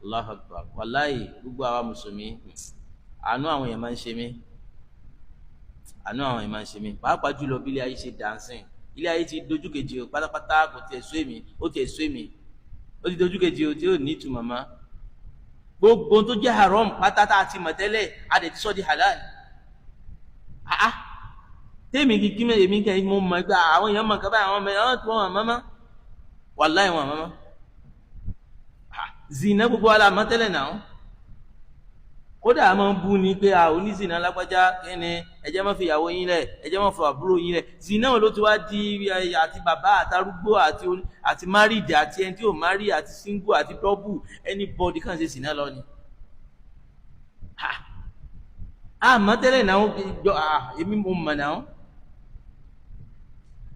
Allahu Akbar. Wàláyé gbogbo àwa mùsùlùmí, àánú àwọn èèyàn máa ń ṣe mí, àánú àwọn èèyàn máa ń ṣe mí, pàápàá jùlọ bí ilé ayé ṣe dànsìn. Ilé ayé ti dojú kejì o pátápátá, kò tiẹ̀ sú èmi, ó tiẹ̀ sú èmi, ó ti dojú kejì o tí ò ní ìtumọ̀ mọ́. Gbogbo tó jẹ́ haram pátá tá a ti mọ̀ tẹ́lẹ̀, a dẹ̀ ti sọ di halal. Ah, tèmi kí èmi kẹ́ mo mọ̀ pé àwọn èèyàn mọ̀ kábàá, àwọn ọmọ ẹ̀ wọ́n mọ̀ mọ́, wàláì wọ́n mọ̀ mọ́. Zina gbogbo wa la mọ̀ tẹ́lẹ̀ náà, kódà a máa ń bú ni pé a onízìnà lágbájá, kí ni ẹjẹ́ má fi ìyàwó yín lẹ̀, ẹjẹ́ má fi àbúrò yín lẹ̀. Zina ló ti wá di àti bàbá àtarúgbó àti married àti ẹni tí ò marry àti single àti double, anybody kàn ṣe zina lọ ni. Àmọ́ tẹ́lẹ̀ náà jọ èmi mo mọ̀ náà,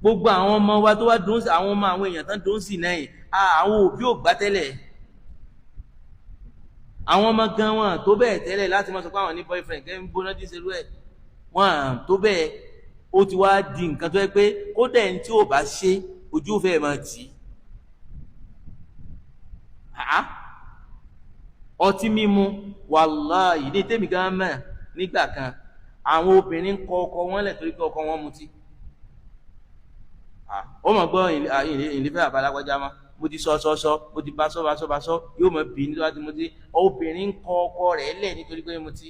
gbogbo àwọn ọmọ wa tó wá dùn sí, àwọn ọmọ àwọn èèyàn tán dùn sí náà yìí, àwọn òbí ò gbà tẹ́lẹ̀, àwọn ọmọ gan wọn tó bẹ́ẹ̀ tẹ́lẹ̀ láti máa sọ pé àwọn ní boyfriend kẹ́ ń gbóná tí ń ṣerú ẹ̀, wọn tó bẹ́ẹ̀. Ó ti wá di nǹkan tó yẹ pé kódà ẹni tí ò bá ṣe ojú fẹ́ máa tì í. Ọtí mímu, wàláhì ní tèmi gan mọ̀ nígbà kan, àwọn obìnrin ń kọ ọkọ wọn lẹ̀ torí pé ọkọ wọn mutí. Ó mọ̀ gbọ́ ìlífẹ́ àbálágbájá mọ́, mo ti sọ sọ sọ, mo ti bá sọ bá sọ bá sọ, yóò mọ bí nítorí mo ti. Obìnrin ń kọ ọkọ rẹ̀ lẹ̀ nítorí pé mo ti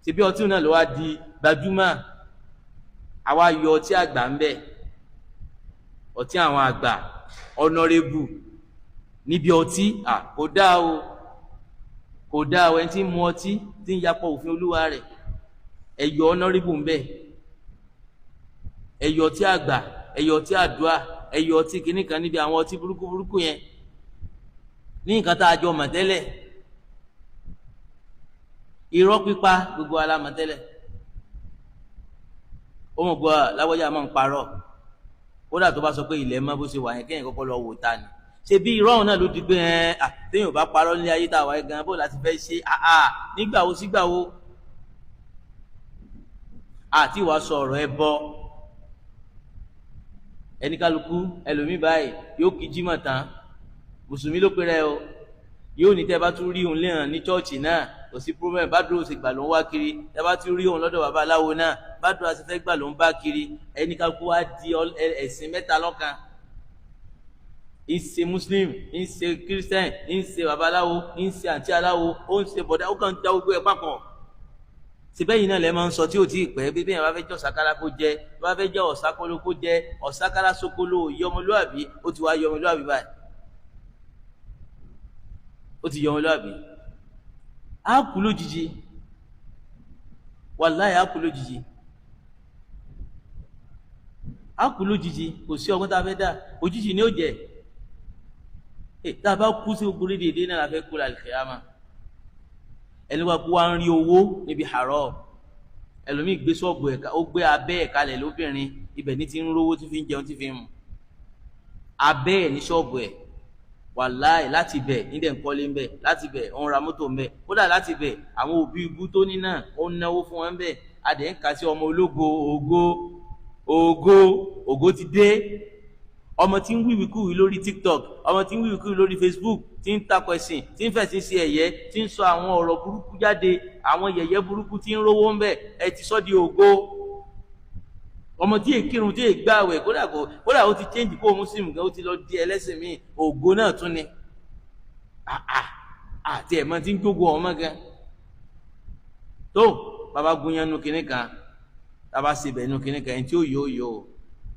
ṣebí ọtí náà ló wá di gbajúmọ̀. Àwa yọ ọtí àgbà ń bẹ, ọtí àwọn àgbà ọ̀nàrẹ́bù níbi ọtí. Kò dáa o, kò dáa o. Ẹni tí ń mu ọtí tí ń yapọ̀ òfin olúwa rẹ̀, ẹ̀yọ ọ̀nàrẹ́bù ń bẹ, ẹ̀yọ ọtí àgbà, ẹ̀yọ ọtí àdúrà, ẹyọ ọtí kìíní kan níbi àwọn ọtí burúkú burúkú yẹn ní nǹkan tá a jọ mọ̀ tẹ́lẹ̀. Irọ́ pípa gbogbo ala mọ̀ tẹ́lẹ̀. Ó mọ̀ gbọ́ láwọ́jà máa ń parọ́, kódà tó bá sọ pé ilẹ̀ mọ́ bó ṣe wà yẹn, kéèyàn kọ́kọ́ lọ wò ta ni. Ṣe bí irọ́ ọ̀hún náà ló di pé ẹ̀ téèyàn bá parọ́ nílé ayé tá a wáyé gan, bó láti fẹ́ ṣe nígbà wo sígbà wo àti ìwà sọ ọ̀rọ̀ ẹ bọ́ ẹni kálukú. Ẹlòmíì báyìí yóò kí jímọ̀ tán, mùsùlùmí ló pèrè o, yóò ní tẹ́ bá tún rí òun léhàn ní chọ́ọ̀chì náà, kò sí problem, bá dúró ṣe gbà ló ń wá kiri. Tẹ́ bá tún rí òun lọ́dọ̀ bàbá aláwo náà, bá dúró ṣe fẹ́ gbà ló ń bá kiri. Ẹni kálukú wá di ẹ̀sìn mẹ́ta lọ́kan, ń ṣe muslim, ń ṣe christian, ń ṣe babaláwo, ń ṣe àǹtí aláwo, ó ń ṣe bọ̀dá, ó kàn ń da gbogbo ẹ̀ papọ̀. Síbẹ̀ yìí náà lẹ́ máa ń sọ tí ò tí ì pẹ́ bí bẹ́ẹ̀ bá fẹ́ jẹ́ ọ̀sákálá kó jẹ́, bá fẹ́ jẹ́ ọ̀sákóló kó jẹ́, ọ̀sákálá sókóló yọmọlúàbí, ó ti wá yọmọlúàbí báyìí, ó ti yọmọlúàbí. Á kú lójijì, wàláhì á kú lójijì, á kú lójijì. Kò sí ọgbọ́n tá a fẹ́ dà, òjijì ni ó jẹ́. Tá a bá kú sí gbogbo rédíò náà la fẹ́ kú lálùkìyámà. Ẹni wá kú wá ń rí owó níbi haram. Ẹlòmíì gbé ṣọ́ọ̀bù ẹ̀ka, ó gbé abẹ́ ẹ̀ kalẹ̀ lóbìnrin, ibẹ̀ ní ti ń rówó tí fi ń jẹun tí fi ń mu, abẹ́ ẹ̀ ní ṣọ́ọ̀bù ẹ̀, wàláì láti bẹ̀ nídẹ̀ ń kọ́lé ń bẹ̀, láti bẹ̀ ó ń ra mọ́tò ń bẹ̀, kódà láti bẹ̀ àwọn òbí ibú tó ní náà ó ń náwó fún wọn ń bẹ̀. Adẹ̀ ń kà sí ọmọ ológo, ògo ògo ògo ti dé. Ọmọ tí ń wíwíkúwí lórí TikTok, ọmọ tí ń wíwíkúwí lórí Facebook, tí ń takò ẹ̀sìn, tí ń fẹ̀sìn sí ẹ̀yẹ, tí ń sọ àwọn ọ̀rọ̀ burúkú jáde, àwọn yẹ̀yẹ́ burúkú, tí ń rówó ń bẹ̀, ẹ ti sọ di ògo. Ọmọ tí èkírun, tí ègbàwẹ̀, kódà kódà ó ti change kó muslim gan, ó ti lọ di ẹlẹ́sìn míì, ògo náà tún ni. Àti ẹ̀mọ́ tí ń gbógun ọmọ gan tó bàbá gúnyán nu kinní kan, bàbá sebẹ̀ nu kinní kan, ẹni tí ó yóò yóò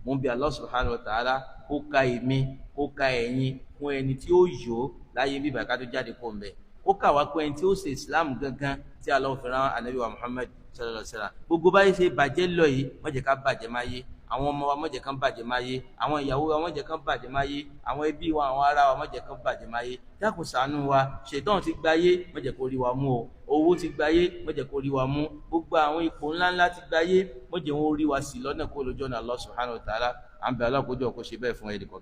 mo ń bi Allah subhanahu wa ta'ala kó ka èmi, kó ka ẹ̀yin fún ẹni tí ó yó láyé bíbá ká tó jáde kó ń bẹ, kó kà wá pé ẹni tí ó ṣe Islam gangan tí Allah fi rán anabi wa Muhammad sallallahu alaihi wasallam. Gbogbo báyìí ṣe bàjẹ́ lọ yìí, má jẹ́ ká bàjẹ́ máa yé àwọn ọmọ wa, má jẹ́ kán bàjẹ́ máa yé àwọn ìyàwó wa, má jẹ́ kán bàjẹ́ máa yé àwọn ẹbí wa, àwọn ará wa, má jẹ́ kán bàjẹ́ máa yé. Dákun ṣàánú wa. Ṣètọ́n ti gbáyé, má jẹ́ kó rí wa mú o. Owó ti gbáyé, má jẹ́ kó rí wa mú. Gbogbo àwọn ipò ńláńlá ti gbáyé, má jẹ́ wọn rí wa sí lọ́nà kó lójú ọ̀nà Allah subhanahu wa ta'ala. À ń bẹ alákòójọ kó ṣe bẹ́ẹ̀ fún ẹnì kọ̀ọ̀kan.